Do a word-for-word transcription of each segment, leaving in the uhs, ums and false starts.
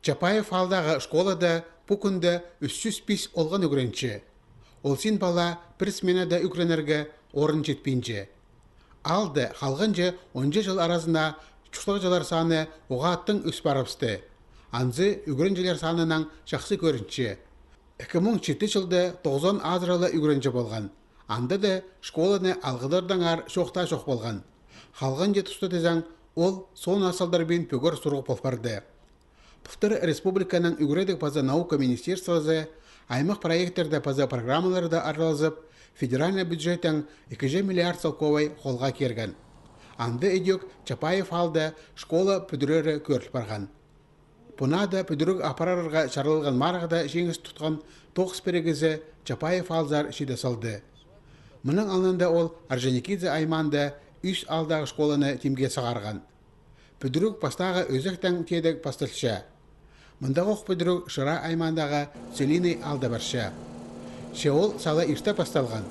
Чапаев аалдағы школада пу кӱнде ӱс чӱс пис олған ӱгренче. Ол син пала пір сменада ӱгренерге орын читпинче. Аалда халғанҷы онҷа чыл аразына чуртағҷылар саны оғаа тың ӧс парыбысты. Анзы ӱгренҷілер санынаң чахсы кӧрінче. Ікі муң читі чылда тоғызон азыра ла ӱгренҷі полған. Анда даа школаны алғыдардаңар чоохтаа чох полған. Халғанҷы туста тізең, ол соонда салдарбин пӧгер сурығ пол парды. Пылтыр республиканың ӱгредіг паза наука министерствозы аймах проекттерде паза программаларда аралазып, федеральный бюджеттең ікі чӱс миллиард салковай холға кирген. Анда ідӧк Чапаев аалда школа пӱдірері кӧріл парған. Пу наада пӱдіріг апарарға чарылған марығда чиңіс тутхан тоғыс пірігізі Чапаев аалзар чиде салды. Мының алнында ол Орджоникидзе аймаанда ӱс аалдағы школаны тимге сығарған. Пӱдіріг пастағы ӧзектең теедек пасталча. Мындағох пӱдіріг Шира аймаандағы Целинный аалда парча. Че ол сала ирте пасталған.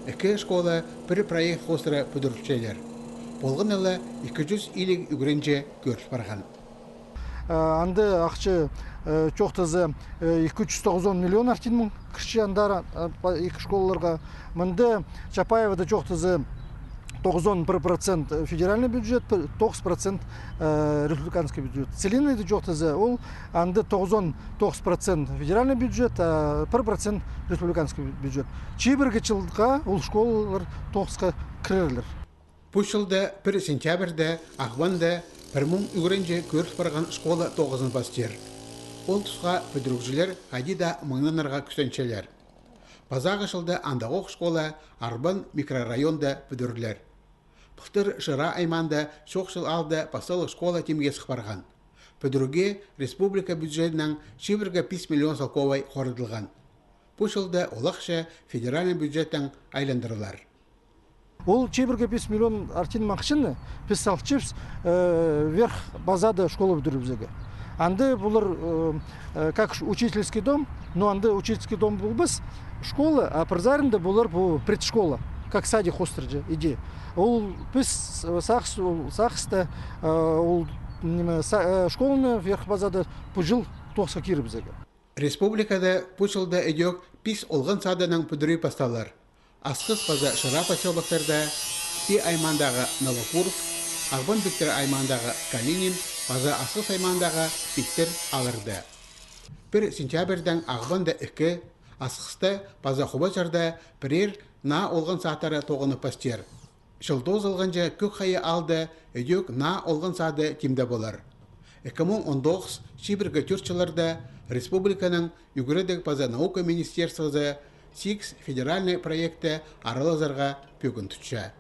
Ікі школа пір проект хоостыра пӱдірілчелер. Полған ла ікі чӱс илиг ӱгренҷі кӧріл парған. Анда ахча чоохтаза ікі чӱс тоғызон миллион артынмаң кірче андар ікі школаларға. Мында Чапаевада чоохтаза тоғызон пір процент федеральный бюджет, тоғыс процент республиканский бюджет. Целинныйда чоохтаза, ол анда тоғызон тоғыс процент федеральный бюджет, а пір процент республиканский бюджет. Чибіргі чылға ол школалар тоғысха кірерлер. Пу чылда пір сентябрьде Ағбанда пір муң ӱгренҷі кӧріл парған школа тоғызын пастир. Ол тусха пӱдірігҷілер хайди даа маңнанарға кӱстенчелер. Пазағы чылда андағох школа Арбан микрорайонда пӱдірілер. Пылтыр Шира аймаанда чоохчыл аалда пасталығ школа тимге сых парған. Пӱдірігге республика бюджетінең чибіргі пис миллион салковай хорадылған. Пу чылда ол ахча федеральный бюджеттең айландырылар. Ол чибіргі пис миллион артынмаң ахчаны піс салчабыс Верх Базада школа пӱдірібізерге. Анда полар как учительский дом, но анда учительский дом полбас, школа, а пір саринда полар пу предшкола, как садик хоостыра иди. Ол піс сағыс, ол сағыста ол, ниме, школаны Верх Базада пу чыл тоғысха кирібізерге. Республикада пу чылда ідӧк пис олған садынаң пӱдіріг пасталар. Асхыс паза Шира посёлоктарда, Пии аймаандағы Новокуровск, Ағбан Пиктер аймаандағы Калинин паза Асхыс аймаандағы Пиктер аалларда. Пір сентябрьдең Ағбанда ікі, Асхыста паза Хубачарда пірер наа олған садтары тоғынып пастир. Чыл тоозылғанҷа Кӧк Хайа аалда ідӧк наа олған сады тимде полар. Ікі муң он тоғыс, чибіргі тӧрт чылларда республиканың ӱгредіг паза наука министерствозы сигіс федеральный проектте аралазарға пӧгін тутча.